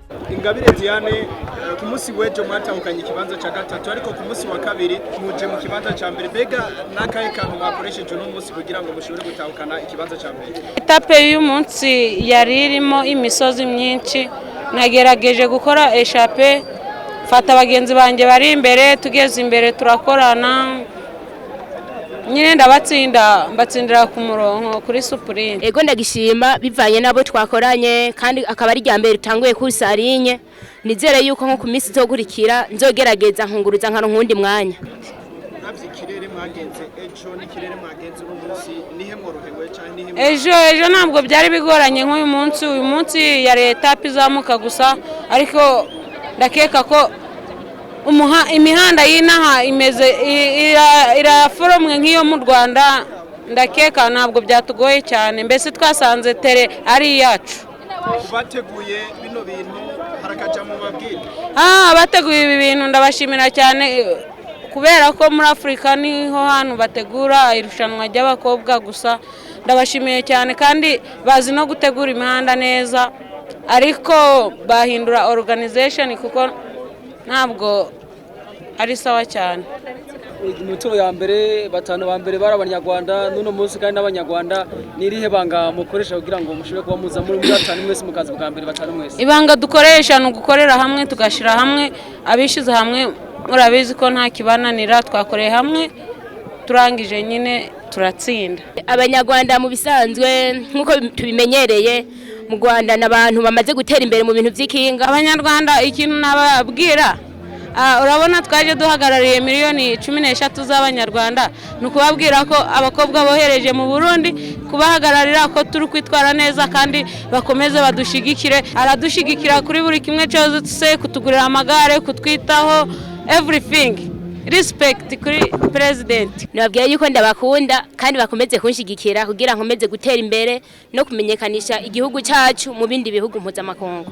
Ingabire Diane, ku munsi w'ejo mwatahukanye ikibanza cya gatatu, ariko ku munsi wa kabiri muje mu kibanza cya mbere. Mbega n'akahe kantu mwakoresheje uno munsi kugira ngo mushobore gutahukana ikibanza cya mbere? Étape y'uyu munsi yari irimo imisozi myinshi. Nagerageje gukora échappée, mfata bagenzi banjye bari imbere, tugeze imbere turakorana nyine, ndabatsinda, mbatsindira ku murongo kuri sprint. Ego, ndagishima bivanye n'abo twakoranye, kandi akaba ari irya mbere dutanguye course en ligne. Nizere yuko nko ku minsi izokurikira nzogerageza nkunguruza nkaronka uwundi mwanya. Uravye ikirere mwagenze ejo n'ikirere mwagenze uno munsi, nihe mworohewe canke nihe? Ejo ntabwo byari bigoranye nk'uyu munsi. Uyu munsi yari étape izamuka gusa, ariko ndakeka ko imihanda y'inaha imeze iraforomwe nk'iyo mu Rwanda. Ndakeka ntabwo byatugoye cyane, mbese twasanze terrain ari iyacu. Bateguye bino bintu harakaja mu mabwire. Abateguye ibi bintu ndabashimira cyane, kubera ko muri Afurika niho hantu bategura irushanwa ry'abakobwa gusa. Ndabashimiye cyane, kandi bazi no gutegura imihanda neza, ariko bahindura organization kuko ntabwo ari sawa cyane. Mu nshuro ya mbere batanu ba mbere bari Abanyarwanda, n'uno munsi kandi n'Abanyarwanda. Ni irihe banga mukoresha kugira ngo mushobore kuba muza muri batanu mwese, mukaza bwa mbere batanu mwese? Ibanga dukoresha ni ugukorera hamwe, tugashyira hamwe. Abishyize hamwe murabizi ko nta kibananira. Twakoreye hamwe, turangije nyine turatsinda. Abanyarwanda mu bisanzwe, nk'uko tubimenyereye mu Rwanda, ni abantu bamaze gutera imbere mu bintu by'ikinga. Abanyarwanda ikintu nababwira, urabona twaje duhagarariye miliyoni 13 z'Abanyarwanda. Ni ukubabwira ko abakobwa bohereje mu Burundi kubahagararira, ko turi kwitwara neza, kandi bakomeze badushyigikire. Aradushyigikira kuri buri kimwe cyose, kutugurira amagare, kutwitaho, everything. Respect kuri president. Nababwira yuko ndabakunda kandi bakomeze kunshigikira kugira nkomeze gutera imbere no kumenyekanisha igihugu cyacu mu bindi bihugu mpuzamakungu.